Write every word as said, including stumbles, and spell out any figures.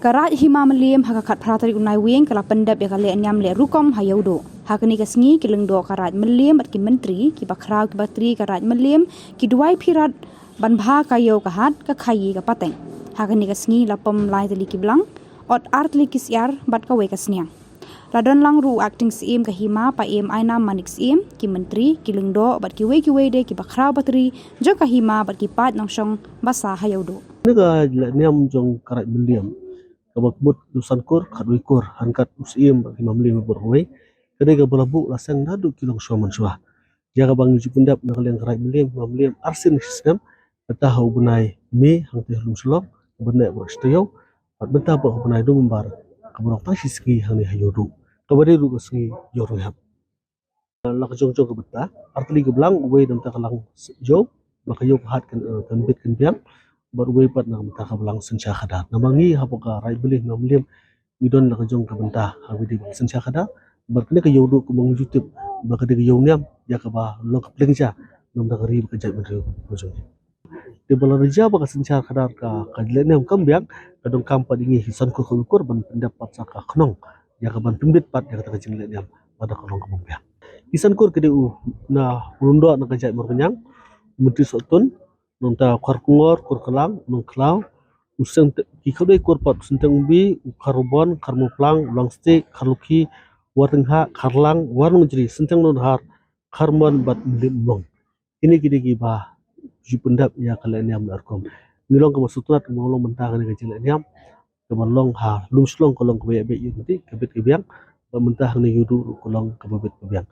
Ka Raid Hima Mylliem ha ka khatphra tarik u Naiwieng ka la pyndep ïa ka lehniam leh rukom ha Ïewduh. Ha kane ka sngi ki lyngdoh ka Raid Mylliem bad ki myntri, ki bakhraw ki batri ka Raid Mylliem, ki duwai phirat ban bha ka ïew ka hat, ka khaïi ka pateng. Ha kane ka sngi la pom lai tylli ki blang, ot ar tylli ki syiar bad kawei ka sniang. La don lang ruh u Acting Syiem ka Hima, Paiem Ainam Manik Syiem, ki myntri, ki lyngdoh bad kiwei kiwei de ki bakhraw batri jong ka Hima bad ki paid nongshong basa ha Ïewduh. Kane ka lehniam jong ka Raid Mylliem kaba mut u Sankor, khatwei kor, ryngkat u Syiem bad Hima Mylliem baroh kawei. Kane kaba la buh la seng naduh ki longshuwa manshuwa. Ïa kaba ngi ju pyndep na ka liang ka Raid Mylliem, Hima Mylliem, arsien shi snem, mynta ha u bnai May hangtei ha Lumshillong, bad mynta baroh shi taïew, bad mynta baroh ha u bnai November, kaba long tang shi sngi hangne ha Ïewduh. Kaba dei ruh ka sngi Ïewrynghep. La ka jong jong ka bynta, ar tylli ka blang, uwei na ka bynta ka lang ïew, ba ka ïew ka hat kan, eh, kan bit kan biang, bad uwei pat na ka bynta ka blang synshar khadar. Namar ngi hapoh ka Raid Mylliem, Hima Mylliem, ngi don la ka jong ka bynta ha kaba ïadei bad ka synshar khadar, bad kane ka Ïewduh kumba ngi ju tip ba ka dei ka ïew niam ïa kaba long ka pliang ja na ka bynta ka ri bad ka jaitbynriew ka jong ngi. Te ba la ri ja ba ka synshar khadar ka, ka lehniam kam biang, ka donkam pat ïa ngi ki Sankor khatwei kor ban pyndep pat sa ka khnong ïa ka ban pynbit pat ïa kata ka jinglehniam ba da ka long kaba biang. Ki Sankor ki dei u na u lyngdoh na ka jait Mawryngkneng, u Myntri Sohtun, nangta u Kharkongor, Kurklang, Nongkhlaw, u Syngte-, ki khatwei kor pat, u Synteng Umbi, u Kharbon, Kharmawphlang, u Langstieh, Kharlukhi, Warnonghah, Kharlang, Warnongjri, Synteng Nonghar, Kharmon bad Mylliem Umlong. Kine ki dei kiba ju pyndep ïa ka lehniam leh rukom. Ngi long kaba sngewtynnat kaba long mynta kane ka jinglehniam. Kaba long ha Lumshillong ka long kaba ïaid beit ïaid lynti, ka bit ka biang, bad mynta hangne Ïewduh ruh ka long kaba bit ka biang.